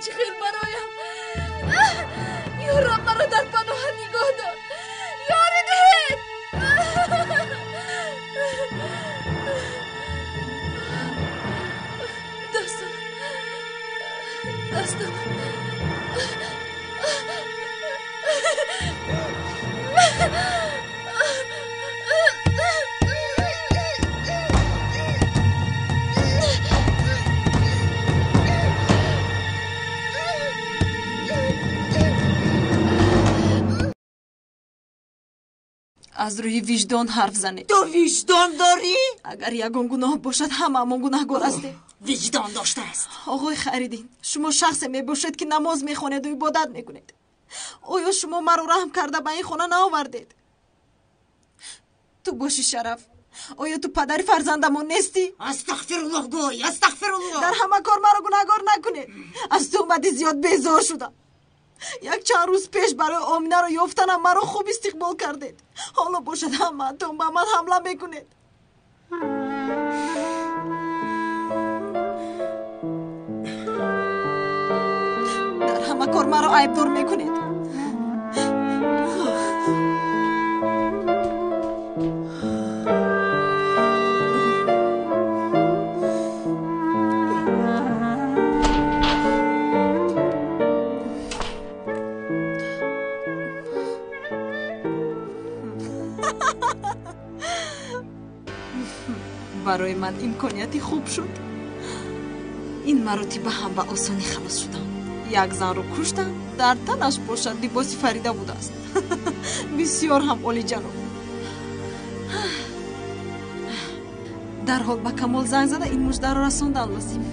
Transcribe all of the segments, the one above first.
чӣ хел бароям? Ё Раб, маро дар паноҳат нигоҳ дор. Ёрӣ диҳед. Дастам, дастам. Аз рӯи виҷдон ҳарф занед. Ту виҷдон дорӣ? Агар ягон гуноҳ бошад, ҳамаамон гунаҳгор ҳастем. Виҷдон доштааст. Оғои Хайриддин, шумо шахсе мебошед, ки намоз мехонеду ибодат мекунед. Оё шумо маро раҳм карда ба ин хона наовардед? Ту боши Шараф, оё ту падари фарзандамон нестӣ? Астағфируллоҳ гӯй, астағфируллоҳ. Дар ҳама кор маро гунаҳгор накунед. Аз туҳмати зиёд безор шудам. Як чанд рӯз пеш барои Оминаро ёфтанам маро хуб истиқбол кардед. Ҳоло бошад ҳамаатон ба ман ҳамла мекунед. Дар ҳама кор маро айбдор мекунед. Барои ман имконияти хуб шуд. Ин маротиба ҳам ба осонӣ халос шудам. Як занро куштам, дар танаш бошад либоси Фарида будааст. Бисёр ҳам олиҷаноб. Дарҳол ба Камол занг зада ин муждаро расондан лозим.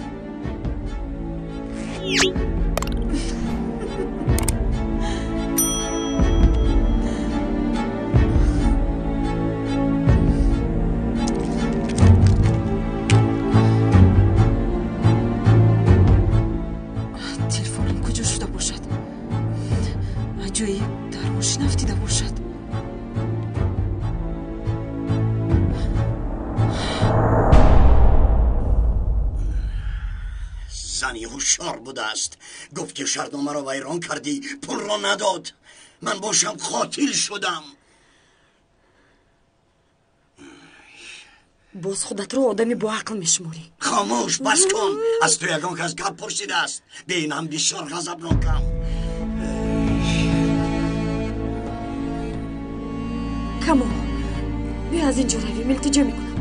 Будааст. Гуфт ки шартномаро вайрон кардӣ, пулро надод. Ман бошам қотил шудам. Боз худатро одами боақл мешуморӣ. Хомӯш, бас кун. Аз ту ягон кас гап пурсидааст. Бинам бисёр ғазабнокам. Камол, биё аз ин ҷо равем, илтиҷо мекунам.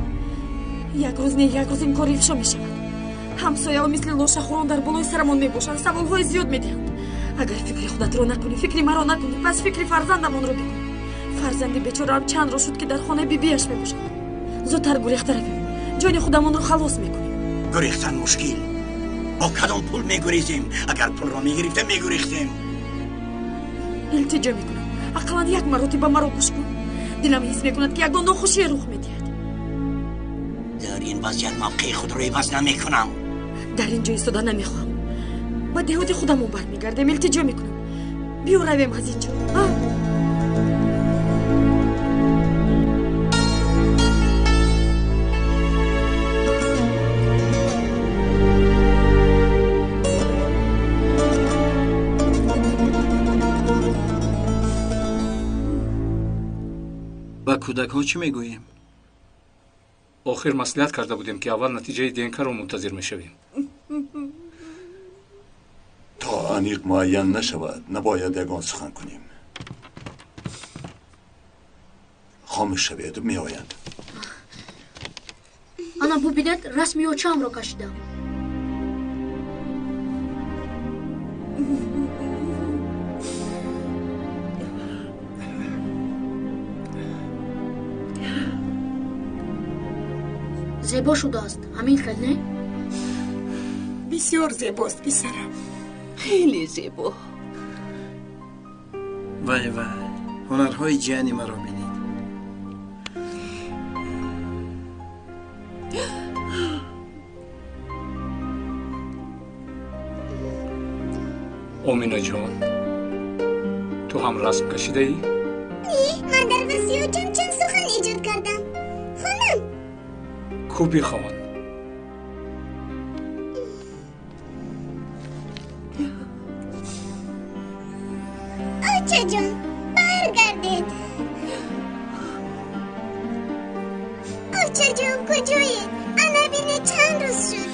Як рӯз не, як рӯз ин кор ифшо мешавад. Ҳамсояҳо мисли лошахӯрон дар болои сарамон мебошанд, саволҳои зиёд медиҳанд. Агар фикри худатро накунӣ, фикри маро накунӣ, пас фикри фарзандамонро бикун. Фарзанди бечораам чанд рӯз шуд, ки дар хонаи бибиаш мебошад. Зудтар гурехта равем, ҷони худамонро халос мекунем. Гурехтан мушкил. Бо кадом пул мегурезем? Агар пулро мегирифтем, мегурехтем. Илтиҷо мекунам, ақаллан як маротиба маро гӯш кун. Дилам ҳис мекунад, ки ягон нохушие рух медиҳад. Дар ин вазъият мавқеи худро иваз намекунам. Дар ин ҷо истода намехоҳам. Ба деҳоти худамон бармегардем, илтиҷо мекунам. Биё равем аз ин ҷо. Ба кӯдакҳо чӣ мегӯем? Охир маслиҳат карда будем, ки аввал натиҷаи ДНК-ро мунтазир мешавем. То аниқ муайян нашавад, набояд ягон сухан кунем. Хомӯш шавед, меоянд. Ана бубинед, расми очаамро кашидам. Зебо шудааст, ҳамин хел не? Бисёр зебост, писарам. Хеле зебо. Вай вай, ҳунарҳои ҷияни маро бинед. Оминаҷон, ту ҳам расм кашидаӣ? Не, ман дар васфи очам чанд сухан эҷод кардам. Хонам. Ку бихон. Очаҷон, баргардед. Очаҷон, куҷоед? Ана бинед, чанд рӯз шуд.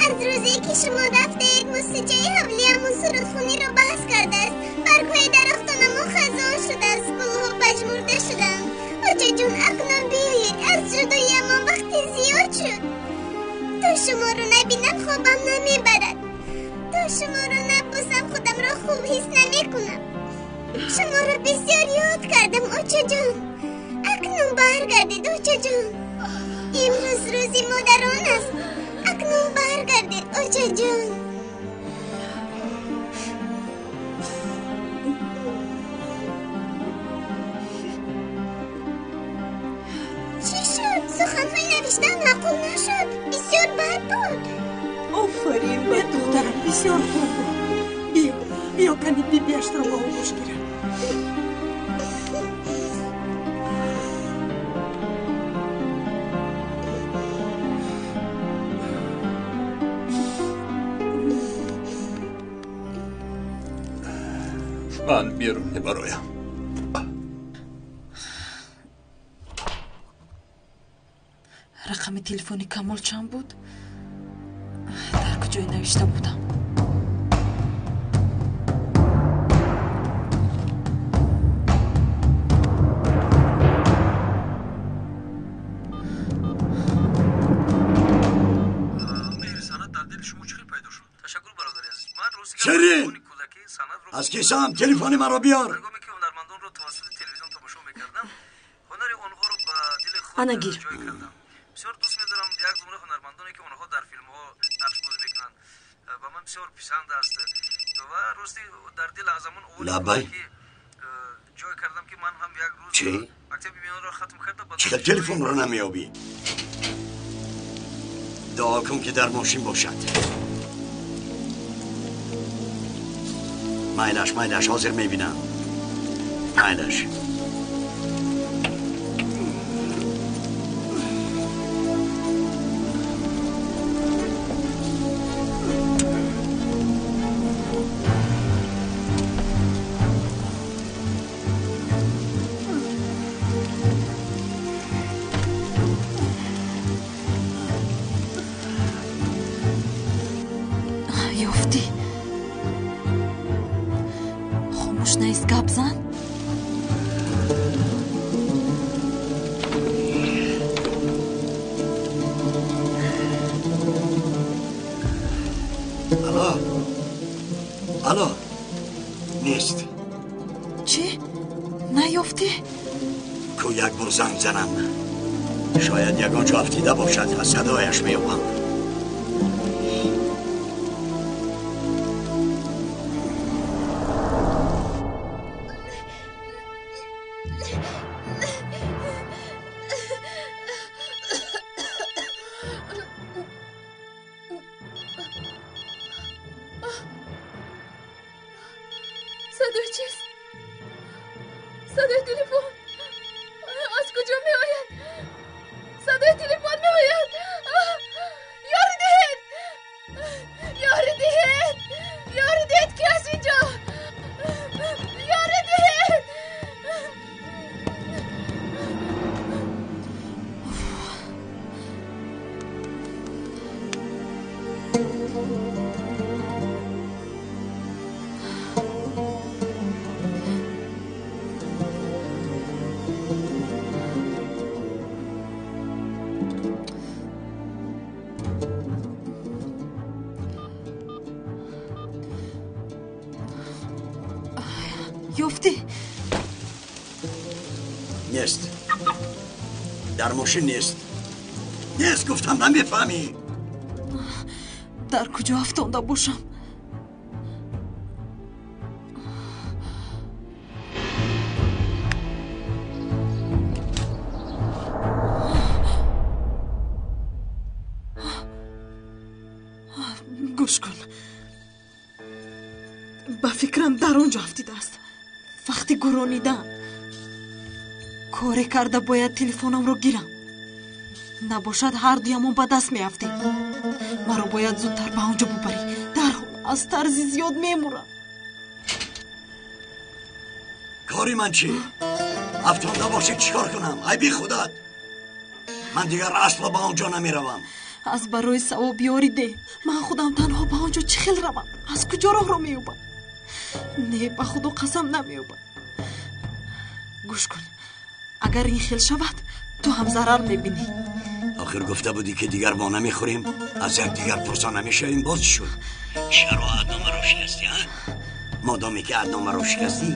Аз рӯзе ки шумо рафтаед, мусичаи ҳавлиямон сурудхониро баҳс кардааст. Баргҳои дарахтонамон хазон шудааст, гулҳо пажмурда шуданд. Очаҷон, акнун биёед, аз ҷудоиямон вақти зиёд шуд. То шуморо набинам, хобам намебарад. То шуморо набусам, худамро хуб ҳис намекунам. Шуморо бисёр ёд кардам, очаҷон. Акнун баргардед, очаҷон. Имрӯз рӯзи модарон аст. Акнун баргардед, очаҷон. Чӣ шуд? Суханҳои навиштаам маъқул нашуд. Бисёр бад буд. Офарин ба духтарам, бисёр хуб буд. Биё, биё, кани бибиашро ба оғӯш гирам. Ман берун мебароям. Рақами телефони Камол чанд буд? Дар куҷое навишта будам? Ширин, аз кисаам телефони маро биёр. Ана, гир. Бисёр дӯст медорам як зумра ҳунармандоне, ки онҳо дар филмҳо нақшбозӣ мекунанд, ба ман бисёр писанд аст ва рости дар дил аз ҳамон Лабай. ҷой кардам, ки ман ҳам як рӯз Чӣ? мактаби миёнро хатм карда ба Чӣ хел телефонро намеёбӣ? Дуо кун, ки дар мошин бошад. Майлаш, майлаш, ҳозир мебинам. Майлаш. Ёфтӣ? Хомӯш наист, гап зан. Алло, алло, нест. Чӣ? Наёфтӣ? Ку як бор занг занам, шояд ягон ҷо афтида бошад, аз садояш меёбам. Садои чист? Садои телефон аз куҷо меояд? Садои телефон меояд. Ёрӣ диҳед, ёрӣ диҳед, ёрӣ диҳед! Ки аст инҷо? Ёрӣ диҳед! Ёфтӣ? Нест, дар мошин нест. Нест, гуфтам, намефаҳмӣ? Дар куҷо афтонда бошам? Гӯш кун, ба фикрам, дар он ҷо афтидааст, вақти гуронидан. Коре карда бояд телефонамро гирам, набошад ҳардуямон ба даст меафтем. Маро бояд зудтар ба он ҷо бубарӣ. Дарҳол, аз тарзи зиёд мемурам. Кори ман чӣ? Афтонда бошед чӣ кор кунам? Айби худат. Ман дигар асло ба он ҷо намеравам. Аз барои савоб ёрӣ деҳ. Ман худам танҳо ба он ҷо чӣ хел равам? Аз куҷо роҳро меёбам? Не, ба худо қасам намеёбам. Гӯш кун, агар ин хел шавад, ту ҳам зарар мебинӣ. Охир гуфта будӣ ки дигар мо намехӯрем, аз якдигар пурсон намешавем, боз чӣ шуд? Чаро аҳдномаро шикастӣ, ҳа? Модоме ки аҳдномаро шикастӣ,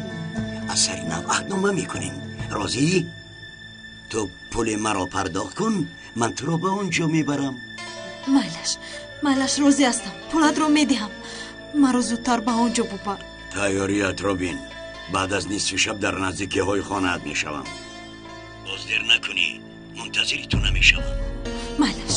аз сари нав аҳднома мекунем. Розӣ? Ту пули маро пардохт кун, ман туро ба он ҷо мебарам. Майлаш, майлаш, розӣ ҳастам. Пулатро медиҳам. Маро зудтар ба он ҷо бубар. Тайёриятро бин. Баъд аз нисфи шаб дар наздикиҳои хонаат мешавам. Боз дер накунӣ, мунтазири ту намешавам. Майлаш.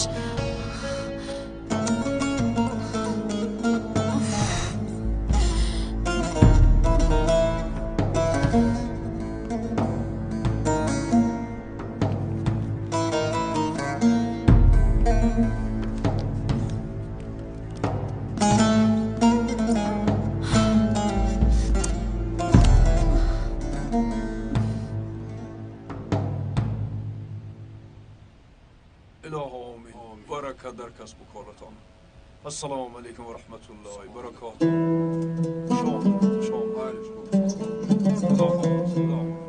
السلام علیکم و رحمت الله و برکاته. شام شام خدا حافظ. خدا حافظ.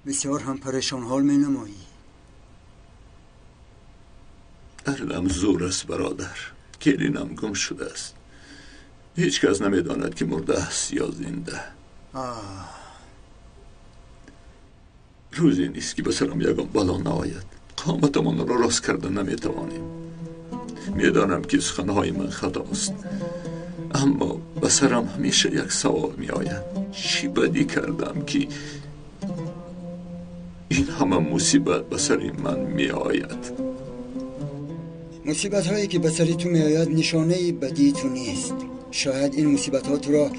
بسیار هم پریشان حال می نمایی. عقلم زور است برادر. کلینم گم شده است. هیچ کس نمیداند که مرده است یا زنده. روزی نیست که به سرم یگان بلا نآید. قامتمان را راست کرده نمیتوانیم. میدانم که سخنهای من خطاست، اما به سرم همیشه یک سوال می آید. چی بدی کردم که این همه مصیبت به سر من می آید؟ مصیبت هایی که به سر تو می آید نشانه بدی تو نیست. شاید این مصیبت ها تو را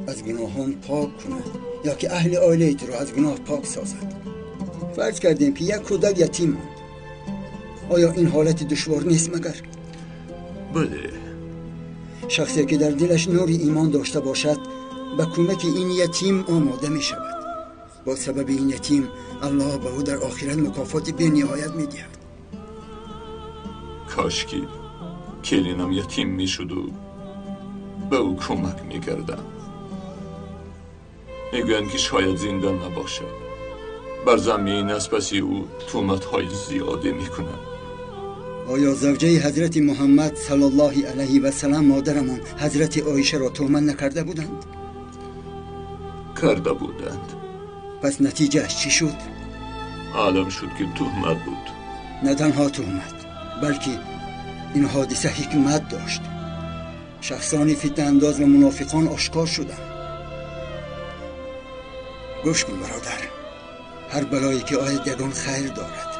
از گناهان پاک کند یا که اهل عائله تو را از گناه پاک سازد. فرض کردیم که یک کودک یتیم ماند. آیا این حالت دشوار نیست مگر؟ بله. شخصی که در دلش نور ایمان داشته باشد به کمک این یتیم آماده می شود. با سبب این یتیم الله به او در آخرت مکافات بی نهایت می دهد. کاش که کلینم یتیم می شد و به او کمک می کردم. می گویند که شاید زنده نباشد. بر زمین از پس او تهمت های زیاده می کنند. آیا زوجه حضرت محمد صلی الله علیه و سلم مادرمان حضرت عایشه را تهمت نکرده بودند؟ کرده بودند. پس نتیجهش چی شد؟ عالم شد که تهمت بود. نه تنها تهمت، بلکه این حادثه حکمت داشت. شخصان فتنه انداز و منافقان آشکار شدند. گوش کن برادر، هر بلایی که آید یگان خیر دارد.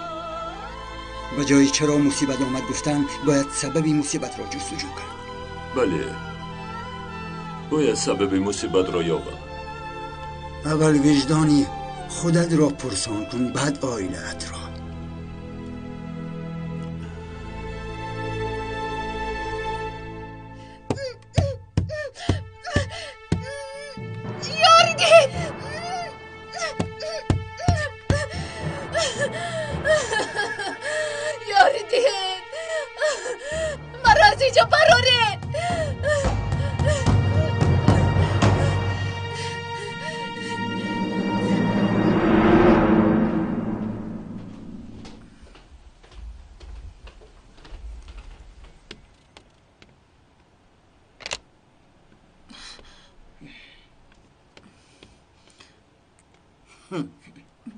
به جای چرا مصیبت آمد گفتن، باید سبب مصیبت را جستجو کرد. بله، باید سبب مصیبت را یابم. اول وجدانی خودت را پرسان کن، بعد عائله‌ات را.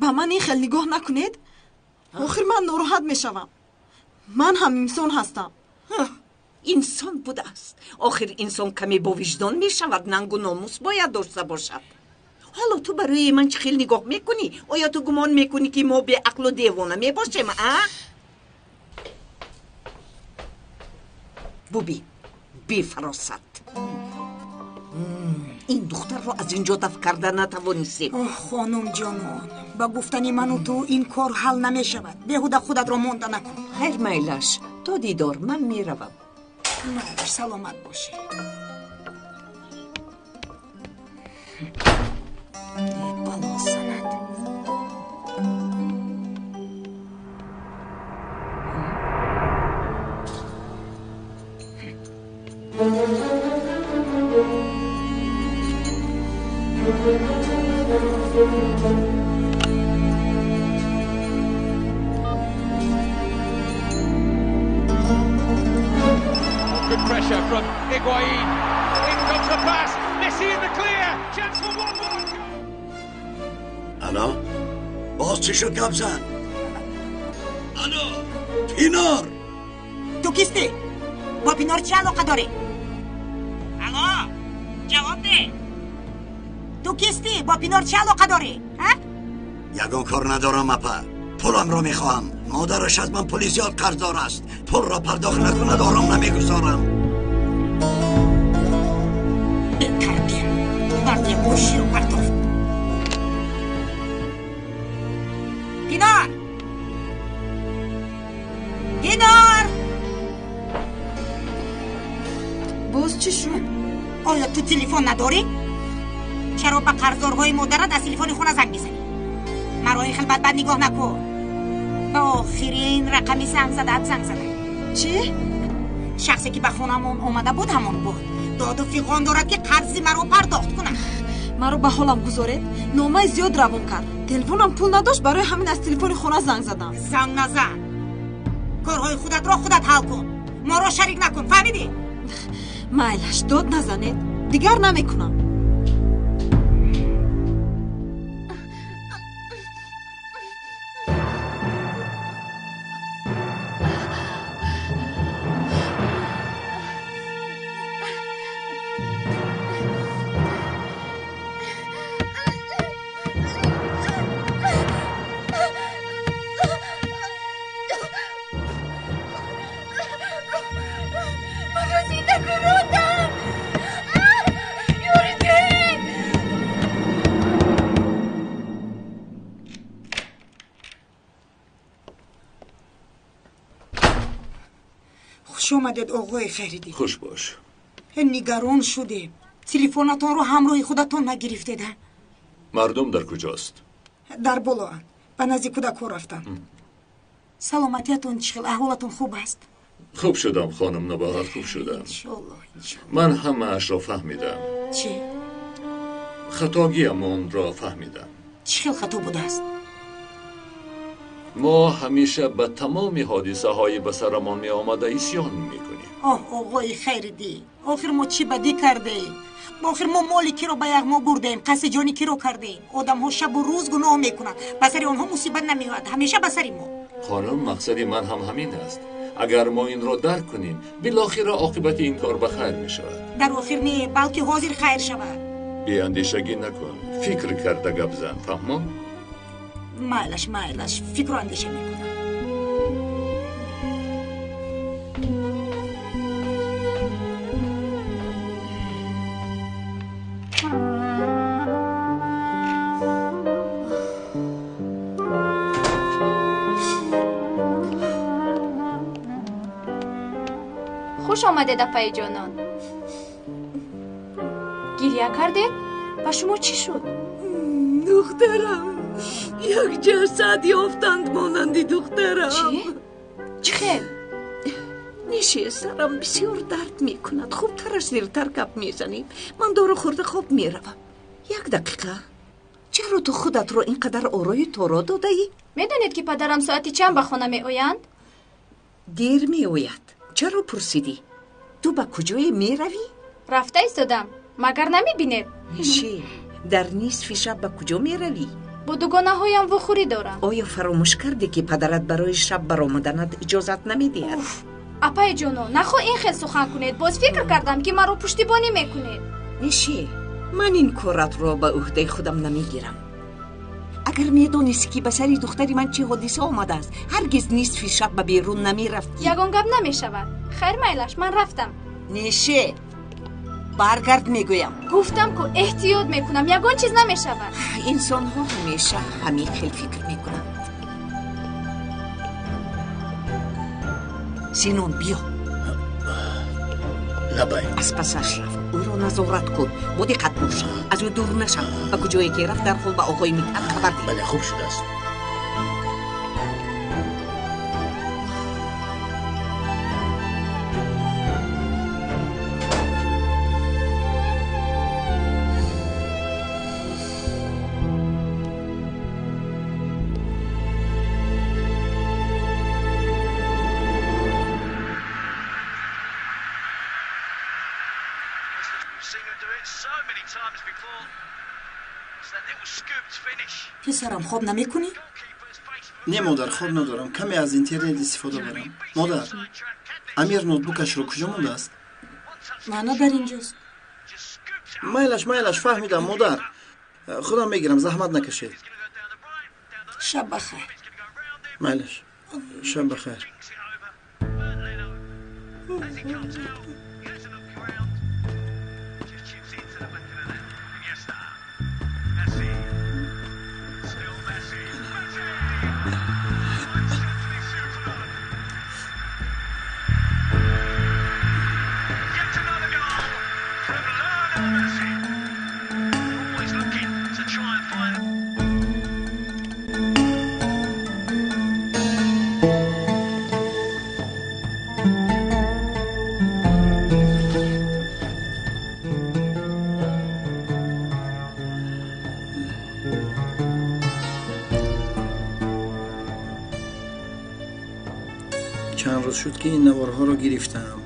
Ба ман ин хел нигоҳ накунед. Охир ман нороҳат мешавам. Ман ҳам инсон ҳастам. Инсон будааст. Охир инсон каме бо виҷдон мешавад, нангу номус бояд дошта бошад. Ҳоло ту барои ман чӣ хел нигоҳ мекунӣ? Оё ту гумон мекунӣ, ки мо беақлу девона мебошем, а? Бубин, бефаросат. Ин духтарро аз ин ҷо дафт карда натавонистем. Оҳ, хонум ҷонон, ба гуфтани ману ту ин кор ҳал намешавад. Беҳуда худатро монда накун. Хайр, майлаш, то дидор, ман меравам. Майлаш, саломат бошӣ. Бало занад. Good pressure from Higuain. In comes the pass. Messi in the clear. Chance for 1-1. Алло, боз чӣ шуд гап зан? Алло, Пинор! Ту кистӣ? Бо Пинор чӣ алоқа дорӣ? Алло, ҷавоб деҳ. Ту кистӣ? Бо Пинор чӣ алоқа дорӣ? Ягон кор надорам, апа. Пуламро мехоҳам. Модараш аз ман пули зиёд қарздор аст. Пулро пардохт накунад, ором намегузорам. Бетарбия. Марди гӯширо партофт. Пинор! Пинор! Боз чӣ шуд? Оё ту телефон надорӣ? Чаро ба қарздорҳои модарат аз телефони хона занг мезанӣ? Маро ин хел бадбад нигоҳ накун. Ба охирин рақами занг задаат занг задам. Чӣ? Шахсе ки ба хонамон омада буд, ҳамон буд. Доду фиғон дорад, ки қарзи маро пардохт кунад. Маро ба ҳолам гузоред. Номаи зиёд равон кард. Телефонам пул надошт, барои ҳамин аз телефони хона занг задам. Занг назан. Корҳои худатро худат ҳал кун. Моро шарик накун, фаҳмидӣ? Майлаш, дод назанед. Дигар намекунам. Хуш омадед, оғои Хайриддин. Хуш бош. Нигарон шудем. Телефонатонро ҳамроҳи худатон нагирифтед. Мардум дар куҷост? Дар болоанд. Ба назди кӯдакҳо рафтанд. Саломатиятон чӣ хел? Аҳволатон хуб аст? Хуб шудам, хонум Набоҳат, хуб шудам. Иншоаллоҳ, иншоаллоҳ. Ман ҳамаашро фаҳмидам. Чӣ? Хатогиамонро фаҳмидам. Чӣ хел хато будааст? Мо ҳамеша ба тамоми ҳодисаҳои ба сарамон меомада исён мекунем. Оҳ, оғои Хайриддин, охир мо чӣ бадӣ кардаем? Охир мо моли киро ба яғмо бурдаем, қасди ҷони киро кардаем? Одамҳо шабу рӯз гуноҳ мекунанд, ба сари онҳо мусибат намеояд, ҳамеша ба сари мо. Хонум, мақсади ман ҳам ҳамин аст. Агар мо инро дарк кунем, билохира оқибати ин кор ба хайр мешавад. Дар охир не, балки ҳозир хайр шавад. Беандешагӣ накун, фикр карда гап зан, фаҳмо? Майлаш, майлаш, фикру андеша мекунам. Хуш омадед, апаи ҷонон. Гиря кардед? Ба шумо чӣ шуд? Духтарам, як ҷасад ёфтанд монанди духтарам. Чӣ? Чӣ хел? Ниши, сарам бисёр дард мекунад. Хубтараш дертар гап мезанем. Ман дору хӯрда хоб меравам. Як дақиқа. Чаро ту худатро ин қадар орои торо додаӣ? Медонед, ки падарам соати чанд ба хона меоянд? Дер меояд. Чаро пурсидӣ? Ту ба куҷое меравӣ? Рафта истодам. Магар намебинед? Ниши, дар нисфи шаб ба куҷо меравӣ? Бо дугонаҳоям вохӯрӣ дорам. Оё фаромӯш кардӣ, ки падарат барои шаб баромаданат иҷозат намедиҳад? Апаи ҷоно, нахоҳ ин хел сухан кунед. Боз фикр кардам, ки маро пуштибонӣ мекунед. Ниши, ман ин коратро ба ӯҳдаи худам намегирам. Агар медонистӣ, ки ба сари духтари ман чӣ ҳодиса омадааст, ҳаргиз нисфи шаб ба берун намерафтӣ. Ягон гап намешавад. Хайр, майлаш, ман рафтам. Ниши, баргард мегӯям. Гуфтам ку, эҳтиёт мекунам, ягон чиз намешавад. Инсонҳо ҳамеша ҳамин хел фикр мекунанд. Синон, биё. Лабай. Аз пасаш рафт, ӯро назорат кун, бо диққат бош, аз ӯ дур нашав. Ба куҷое ки рафт, дарҳол ба оғои Мидҳат хабар диҳ. Бале, хуб шудааст. Писарам, хоб намекунӣ? Не, модар, хоб надорам. Каме аз интернет истифода барам. Модар, Амир ноутбукашро куҷо мондааст? Мана дар инҷост. Майлаш, майлаш, фаҳмидам, модар. Худам мегирам, заҳмат накашед. Шаб бахайр. Майлаш, шаб бахайр. Чанд рӯз шуд, ки ин наворҳоро гирифтам.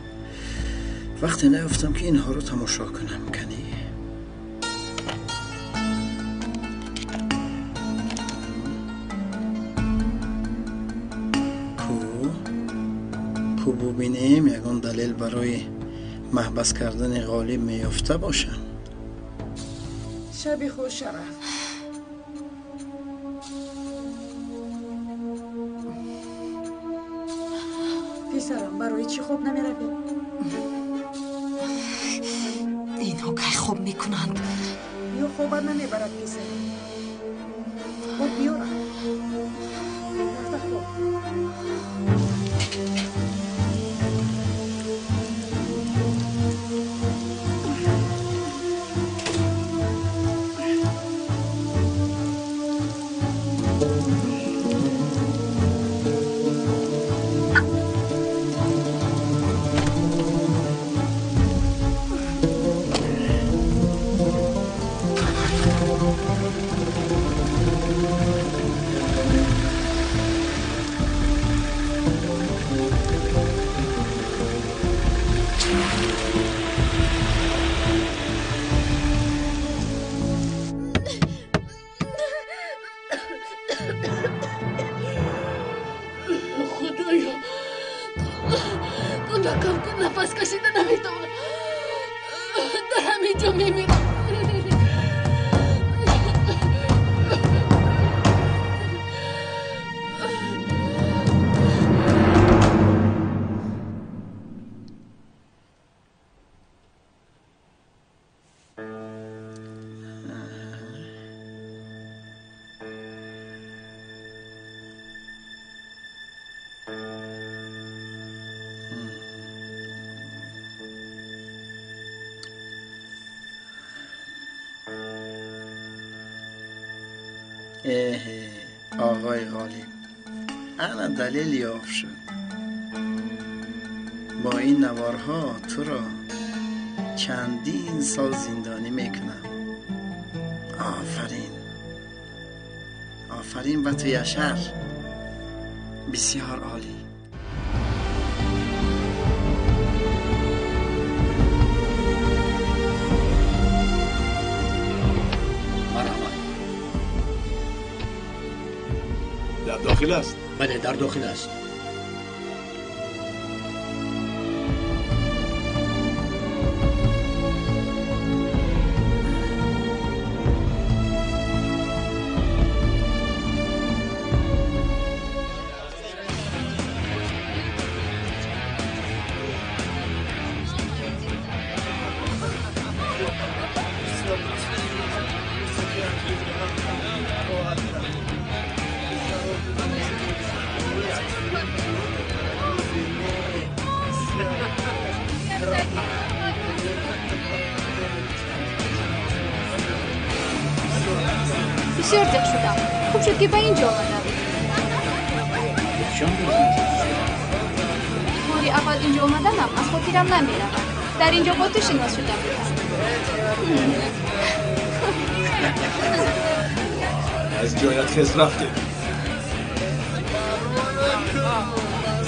Вақте наёфтам, ки инҳоро тамошо кунам. Кани, ку ку бубинем, ягон далел барои маҳбас кардани Ғолиб меёфта бошам. Шаби хуш, Шараф. Писарам, барои чӣ хоб намеравӣ? Инҳо кай хоб мекунанд? Ё хобат намебарад, писарам? Об биёрам. Рафта хоб. Худоё, кӯдакам ку нафас кашида наметавонам. Дар ҳамин ҷо мемирам. Эҳе, оғои Ғолиб, ана далел ёфт шуд. Бо ин наворҳо туро чандин сол зиндонӣ мекунам. Офарин, офарин ба ту, Яшар. Бисёр олӣ. Марҳамат. Дар дохил аст? Бале, дар дохил аст. Бисёр зиқ шудам. Хуб шуд, ки ба ин ҷо омадам. Бори аввал инҷо омаданам аз хотирам намеравад. Дар инҷо бо ту шинос шуда будам. Аз ҷоят хез рафтем.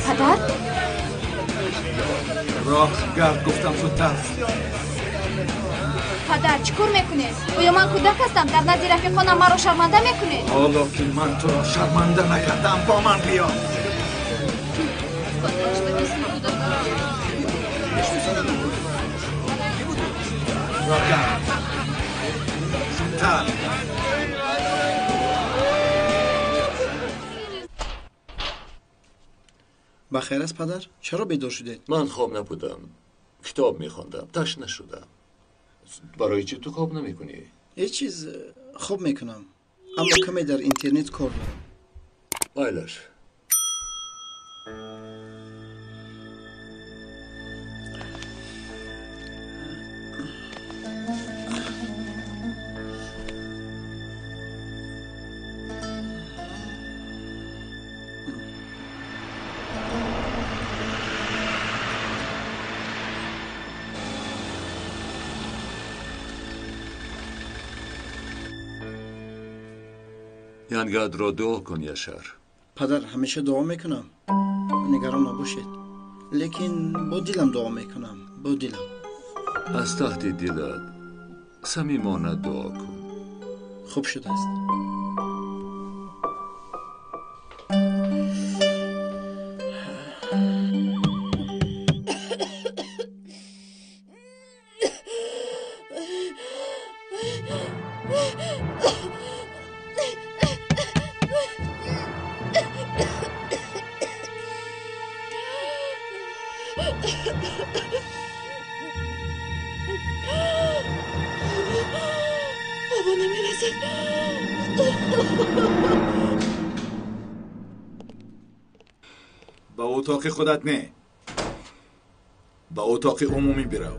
Падар? Роҳ гард гуфтам, зудтар. Падар, чӣ кор мекунед? Оё ман кӯдак ҳастам? Дар назди рафиқонам маро шарманда мекунед? Ҳоло ки ман туро шарманда накардам, бо ман биё. Роҳ гард, зудтар. Бахайр аст, падар? Чаро бедор шудед? Ман хоб набудам, китоб мехондам, ташна шудам. Барои чӣ ту хоб намекунӣ? Ҳеҷ чиз, хоб мекунам, аммо каме дар интернет кор дорам. Майлаш. Янгадро дуо кун, Яшар. Падар, ҳамеша дуо мекунам, нигарон набошед, лекин бо дилам дуо мекунам, бо дилам. Аз таҳти дилат самимона дуо кун. Хуб шудааст. Ҳаво намерасад. Ба утоқи худат не, ба утоқи умумӣ бирав.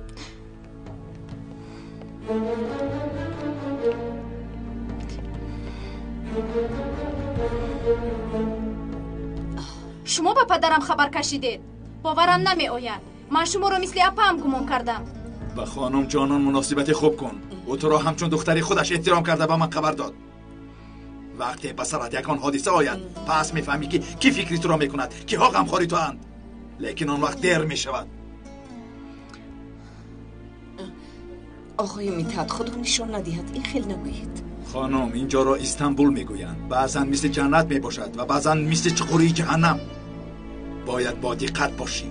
Шумо ба падарам хабар кашидед. Боварам намеояд. Ман шуморо мисли апаам гумон кардам. Ба хонум ҷонон муносибати хуб кун. Ӯ туро ҳамчун духтари худаш эҳтиром карда ба ман хабар дод. Вақте ба сарат ягон ҳодиса ояд, пас мефаҳмӣ, ки кӣ фикри туро мекунад, киҳо ғамхори туанд. Лекин он вақт дер мешавад. Оғои Митҳат, худо нишон надиҳад, ин хел нагӯед. Хонум, инҷоро Истанбул мегӯянд. Баъзан мисли ҷаннат мебошад ва баъзан мисли чуқурии ҷаҳаннам. Бояд бо диққат бошӣ.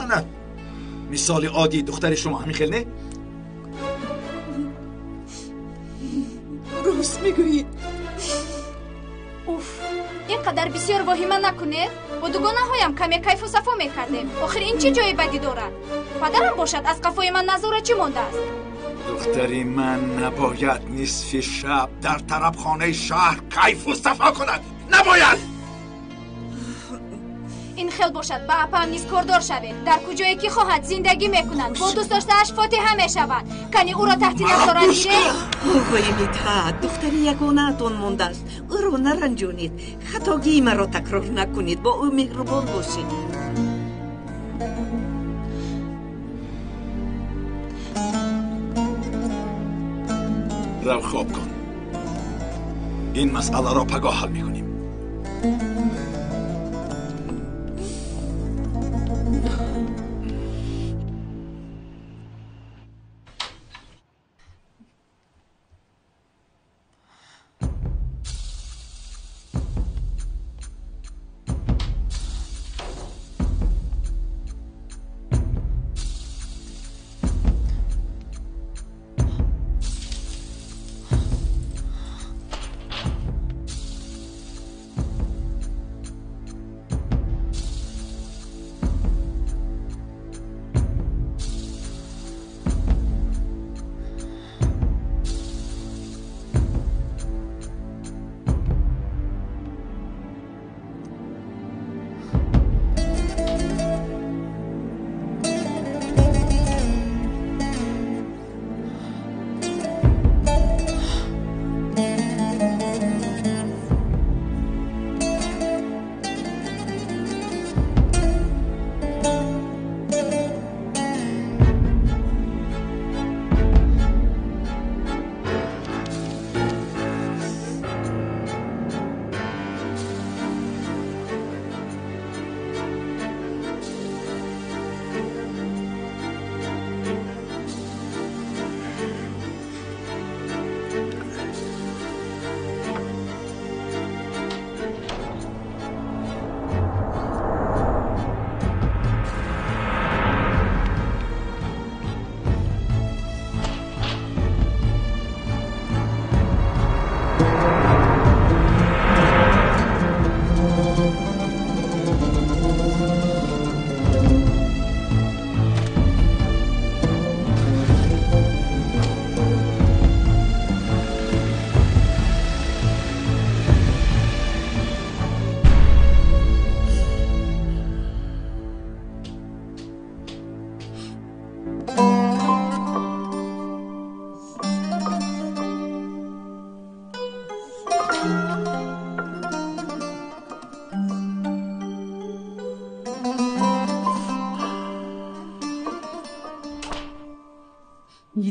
Ана мисоли оддии духтари шумо ҳамин хел не? Рост мегӯед. Уф, ин қадар бисёр воҳима накунед. Бо дугонаҳоям каме кайфу сафо мекардем. Охир ин чӣ ҷои бадӣ дорад? Падарам бошад, аз қафои ман назорачӣ мондааст. Духтари ман набояд нисфи шаб дар тарабхонаи шаҳр кайфу сафо кунад. Набояд! Ин хел бошад, ба апаам низ кордор шавед. Дар куҷое ки хоҳад зиндагӣ мекунад, бо дӯст доштааш фотиҳа мешавад. Кани ӯро таҳти назорат гиред. Оғои Митҳат, духтари ягонаатон мондааст. Ӯро наранҷонед. Хатогии маро такрор накунед. Бо ӯ меҳрубон бошед. Рав хоб кун. Ин масъаларо пагоҳ ҳал мекунем.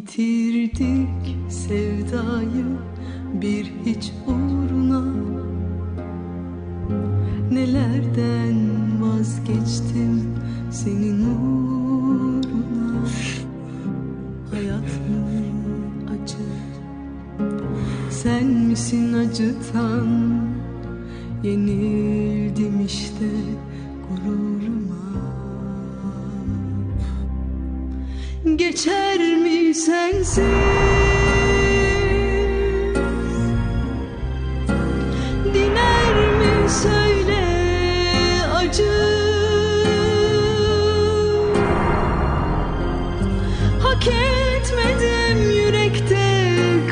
Yitirdik sevdayı bir hiç uğruna. Nelerden vazgeçtim senin uğruna. Hayat mı acı, sen misin acıtan? Yenildim işte gururuma. Geçer mi sensiz? Diner mi söyle acı? Hak etmedim, yürekte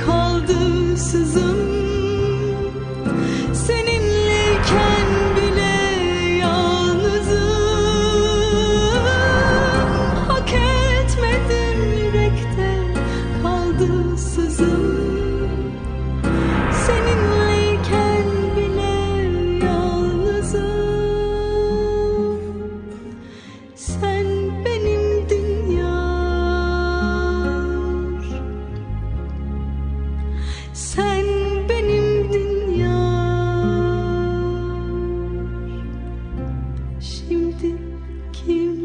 kaldı sızım. Seninleyken bile yalnızım. Hak etmedim, yürekte kaldı sızım. Seninleyken bile yalnızım. Sen benimdin yar, sen benimdin yar. Şimdi kim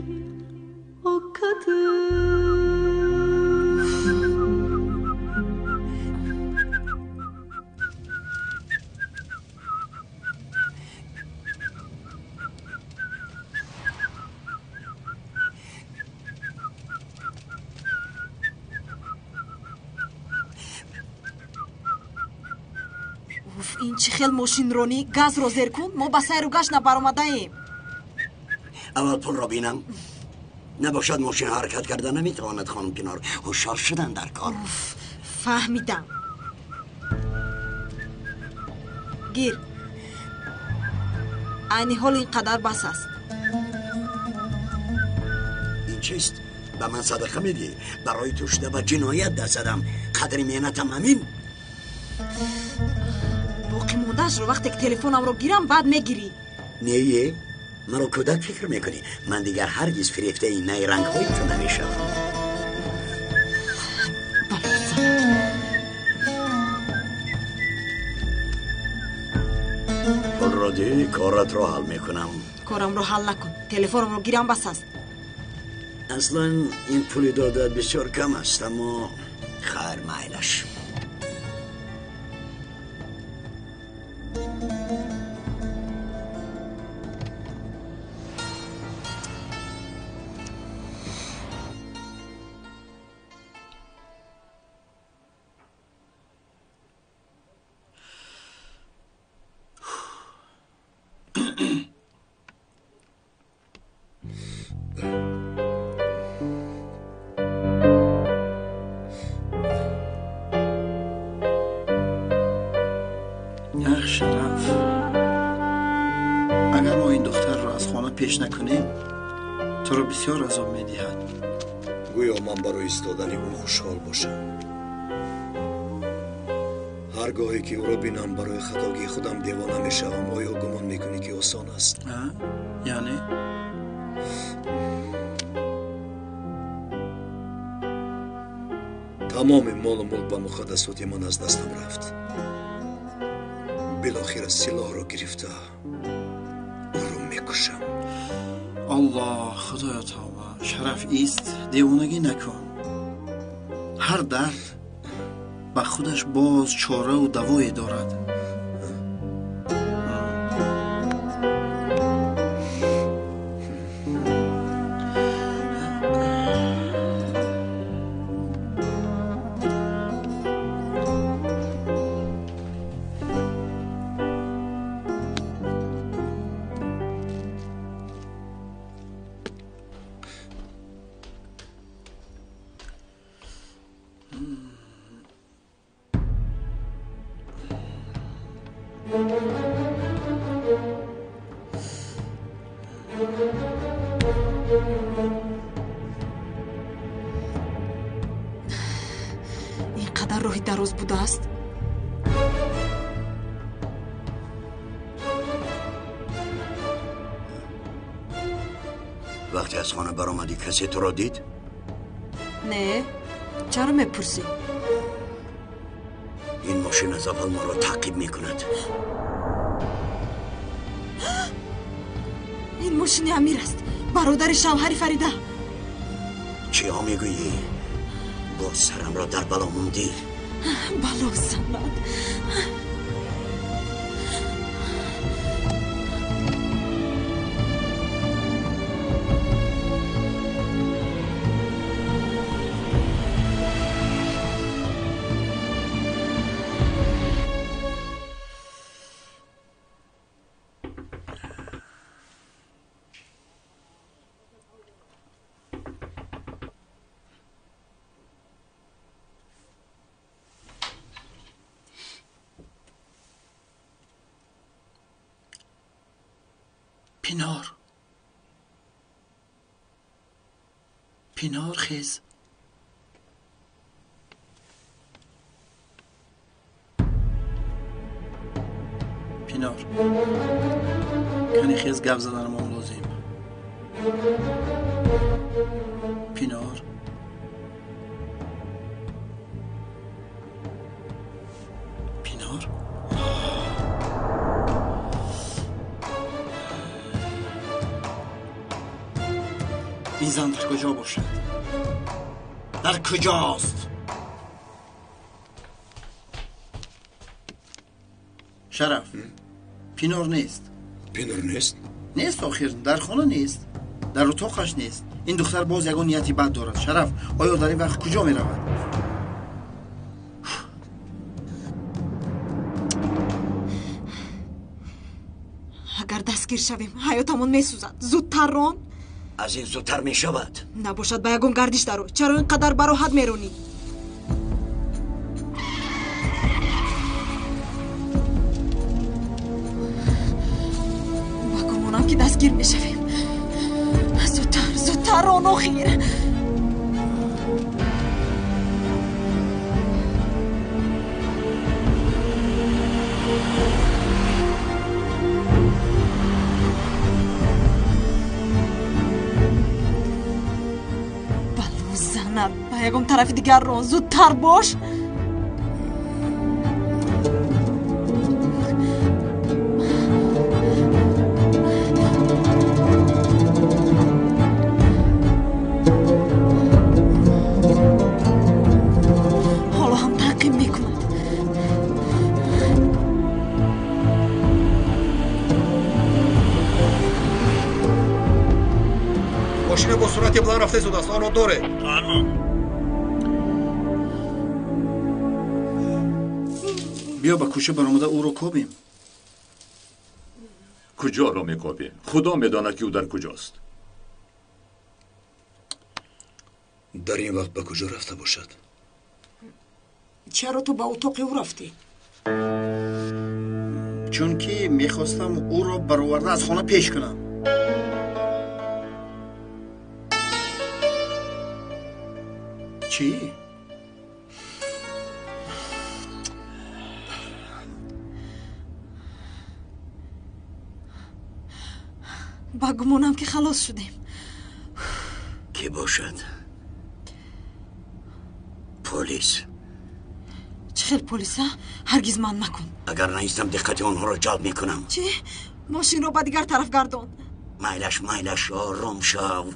o kadın? Уф, ин чӣ хел мошинронӣ? Газро зер кун, мо ба сайру гашт набаромадаем. Аввал пулро бинам. Набошад мошин ҳаракат карда наметавонад, хонум Кинор. Ҳушёр шудан дар кор. Уф, фаҳмидам. Гир. Айни ҳол ин қадар бас аст. Ин чист? Ба ман садақа медиҳӣ? Барои ту шуда ба ҷиноят даст задам. Қадри меҳнатам ҳамин? Боқӣ мондаашро вақте ки телефонамро гирам, баъд мегирӣ. Не, маро кӯдак фикр мекунӣ? Ман дигар ҳаргиз фирефтаи найрангҳои ту намешавам. Пулро диҳӣ, коратро ҳал мекунам. Корамро ҳал накун, телефонамро гирам бас аст. Аслан ин пули додаат бисёр кам аст, аммо хайр, майлаш. Ах, Шараф, агар мо ин духтарро аз хона пеш накунем, туро бисёр азоб медиҳад. Гӯё ман барои истодани ӯ хушҳол бошам. Ҳар гоҳе ки ӯро бинам, барои хатогии худам девона мешавам. Оё гумон мекунӣ, ки осон аст? Яъне? Тамоми молу мулк ва муқаддасоти ман аз дастам рафт. Билохира силоҳро гирифта ӯро мекушам. Аллоҳ, худоё тавба. Шараф ист, девонагӣ накун. Ҳар дард ба худаш боз чораву давое дорад. Ин қадар роҳи дароз будааст. Вақте аз хона баромадӣ, касе туро дид? Не. Чаро мепурсӣ? Ин мошин аз аввал моро таъқиб мекунад. Ин мошини Амир аст, бародари шавҳари Фарида. Чиҳо мегӯӣ? Боз сарамро дар бало мондӣ. Бало занад. Пинор, Пинор, хез. Пинор, кани хез, гап заданамон лозим. Пинор, Пинор. Ин зан дар куҷо бошад? Дар куҷост? Шараф, Пинор нест. Пинор нест? Нест, охир, дар хона нест, дар утоқаш нест. Ин духтар боз ягон нияти бад дорад. Шараф, оё дар ин вақт куҷо меравад? Агар дастгир шавем, ҳаётамон месӯзад. Зудтар рон. Аз ин зудтар мешавад. Набошад, ба ягон гардиш даро. Чаро ин қадар бароҳат меронӣ? Ба гумонам, ки дастгир мешавем. Зудтар, зудтар рон, охир. Ба ягон тарафи дигар рон, зудтар бош. Ҳоло ҳам таъқиб мекунад. Мошина бо суръати баланд рафта истодааст, онро доред. Биё ба кӯча баромада ӯро кобем. Куҷоро мекобем? Худо медонад, ки ӯ дар куҷост. Дар ин вақт ба куҷо рафта бошад? Чаро ту ба утоқи ӯ рафтӣ? Чунки мехостам ӯро бароварда аз хона пеш кунам. Чӣ? Ба гумонам, ки халос шудем. Кӣ бошад? Полис. Чӣ хел полиса? Ҳаргиз ман накун. Агар наистам, диққати онҳоро ҷалб мекунам. Чӣ? Мошинро ба дигар тараф гардон. Майлаш, майлаш, ором шав.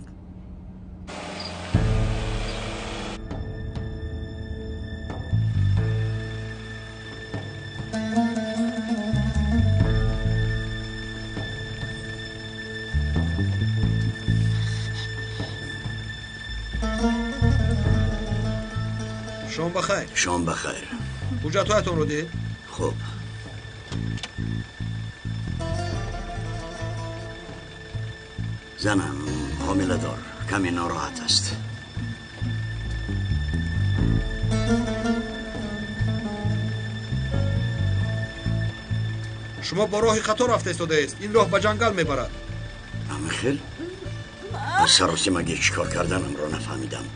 Шом бахайр. Шом бахайр. Ҳуҷҷатҳоятонро диҳед. Хуб. Занам ҳомиладор, каме нороҳат аст. Шумо бо роҳи хато рафта истодаест. Ин роҳ ба ҷангал мебарад. Амихел? Аз саросимагӣ чӣ кор карданамро нафаҳмидам.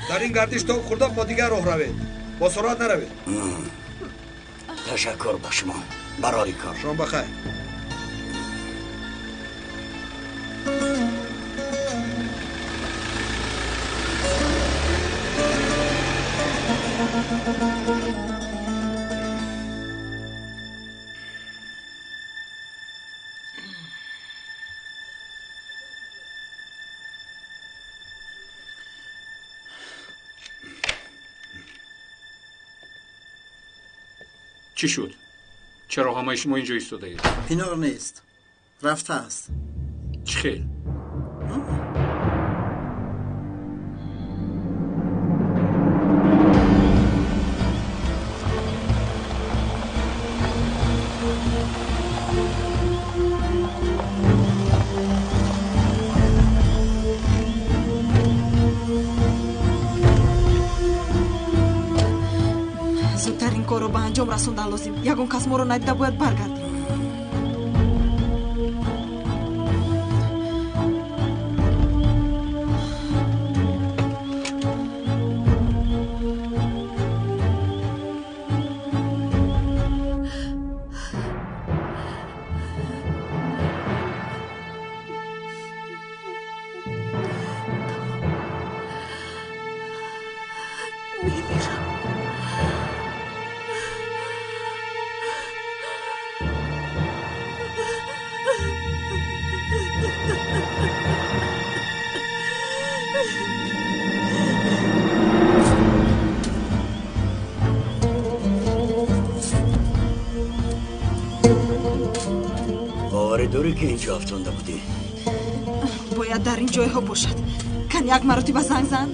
Дар ин гардиш тоб хӯрда бо дигар роҳ равед. Бо суръат наравед. Ташаккур ба шумо. Барори кор. Шом бахайр. Чӣ шуд? Чаро ҳамаи шумо инҷо истодаед? Пинор нест, рафтааст. Чӣ хел? Зудтар ин корро ба анҷом расондан лозим. Ягон кас моро надида бояд баргардем. Дорӣ ки инҷо афтонда будӣ? Бояд дар ин ҷойҳо бошад. Кан як маротиба занг зан.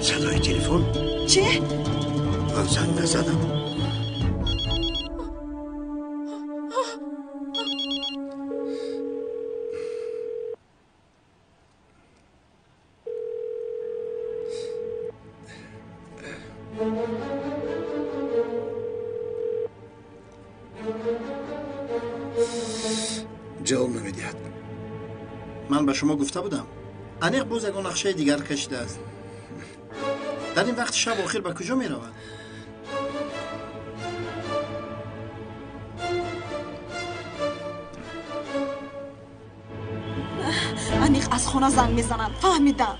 Садои телефон? Чӣ? Ман занг назадам. Ҷавоб намедиҳад. Ман ба шумо гуфта будам, аниқ боз ягон нақшаи дигар кашидааст. Дар ин вақти шаб охир ба куҷо меравад? Аниқ аз хона занг мезананд. Фаҳмидам.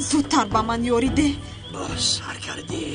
Зудтар ба ман ёрӣ деҳ. Боз сар кардӣ.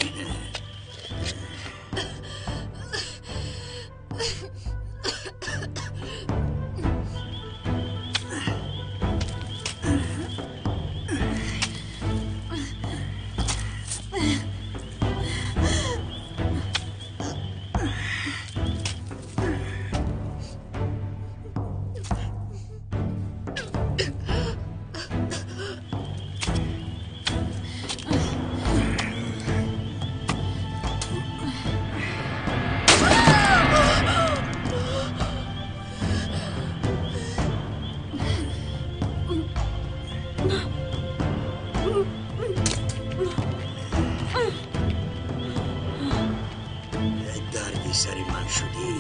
Дарди сари ман шудӣ.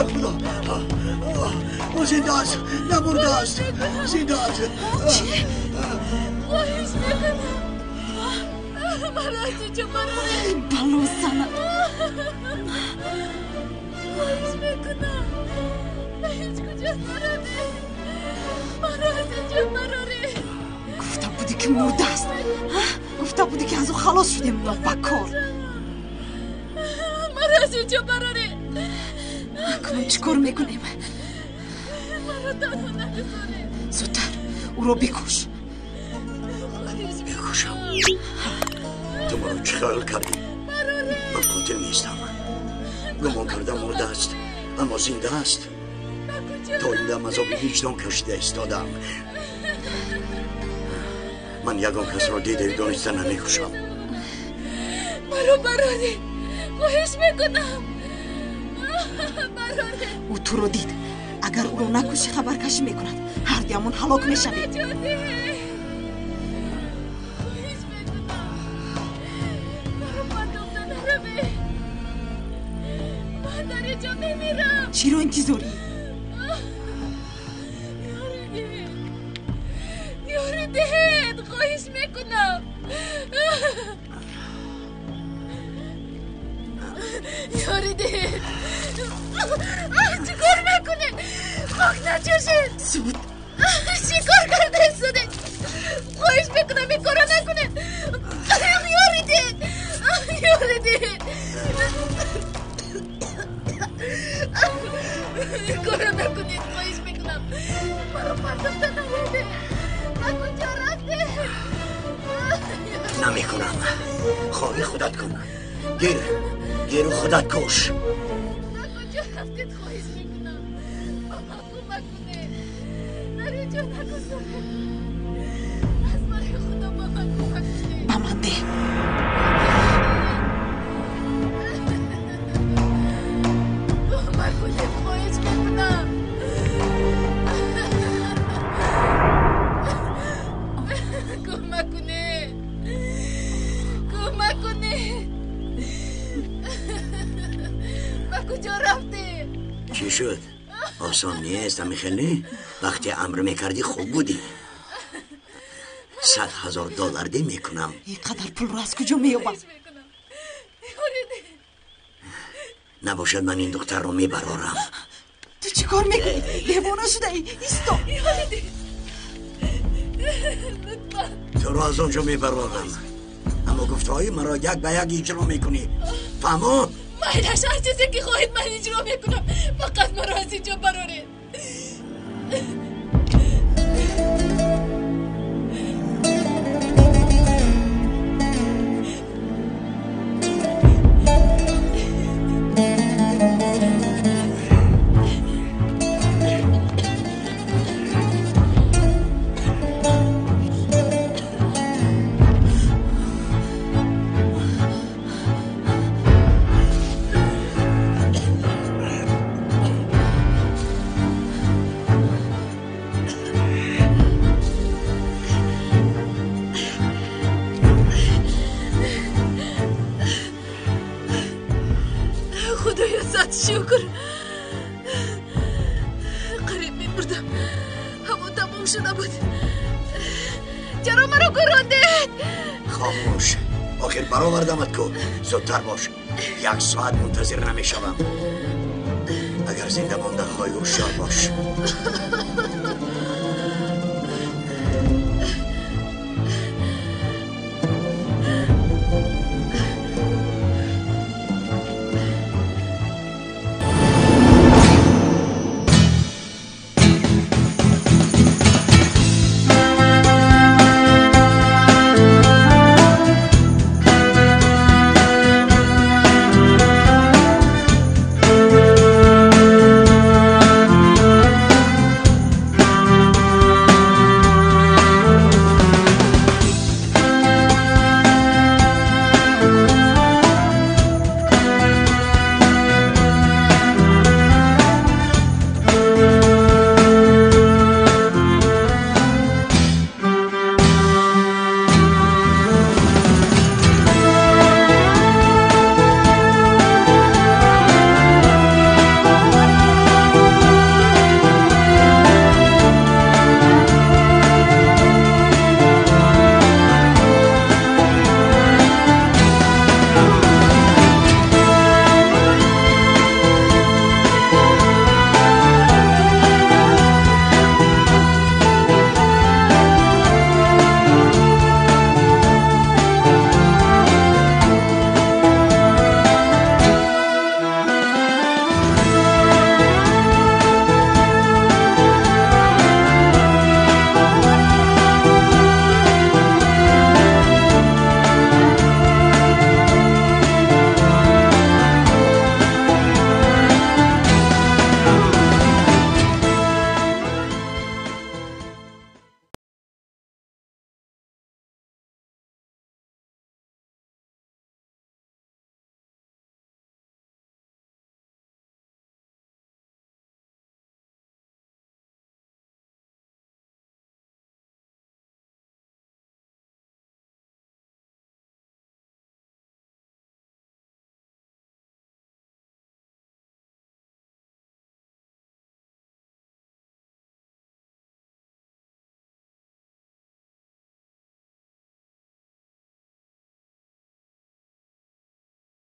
Худо, зинда аст, намурдааст, зинда аст. Чӣ? Хоҳиш мекунам, маро аз инҷо бароред. Бало занад. Хоҳиш мекунам, ба ҳеҷ куҷо наравед, маро аз инҷо бароред. Гуфта будӣ, ки мурдааст. Гуфта будӣ, ки аз ӯ халос шудем. Ба кор. Маро аз инҷо бароред. Акнун чӣ кор мекунем? Маро танҳо нагузоред. Зудтар ӯро бикуш. Бикушам? Ту маро чӣ хаёл кардӣ? Ман қотил нестам. Гумон кардам мурдааст, аммо зинда аст. То ин дам азоби виҷдон кашида истодам. Ман ягон касро дидаю дониста намекушам. Маро бароред, хоҳиш мекунам. Ӯ туро дид. Агар ӯро накушӣ, хабаркашӣ мекунад. Ҳардуямон ҳалок мешавем. Хоҳиш мекунам, маро партофта наравед. Ман дар инҷо мемирам. Чиро интизорӣ? Ёрӣ диҳед, Хоҳиш мекунам. Ёрӣ диҳед. Чӣ кор мекунед? Хок начошед. Зуд. Чӣ кор кардаед, судед? Хоҳиш мекунам, ин корро накунед. Ёрӣ диҳед. Ёрӣ диҳед. Ин корро накунед, хоҳиш мекунам. Маро партофта наравед. Ба куҷо рафтед? Намекунам. Хоҳӣ худат кун. Гир, гиру худат куш. Ба куҷо рафтед, хоҳиш мекунам. Ба ман кӯмак кунед. Дар ин ҷо нагузоред. Аз барои Худо ба ман кӯмак кунед. Ба ман деҳ. Кӯмак кунед, хоҳиш мекунам. Кӯмак кунед. Кӯмак кунед. Ба куҷо рафтед? Чӣ шуд? Осон нест, ҳамин не? Вақте амр мекардӣ хуб будӣ. 100,000 доллар дӣ мекунам. Ин қадар пулро аз куҷо меёбам? Набошад, ман ин духтарро мебарорам. Ту чӣ кор мекунӣ? Девона шудаӣ? Исто. Туро аз он ҷо мебарорам. Аммо гуфтаҳои маро як ба як иҷро мекунӣ. Фаҳмо? Майлаш, ҳар чизе ки хоҳед ман иҷро мекунам. Фақат маро аз ин ҷо бароред. Шукр. Қариб мемурдам. Ҳаво тамом шуда буд. Чаро маро гурондед? Хомӯш. Охир баровардамат ку. Зудтар бош. 1 соат мунтазир намешавам. Агар зинда монда хоҳӣ, ҳушёр бош.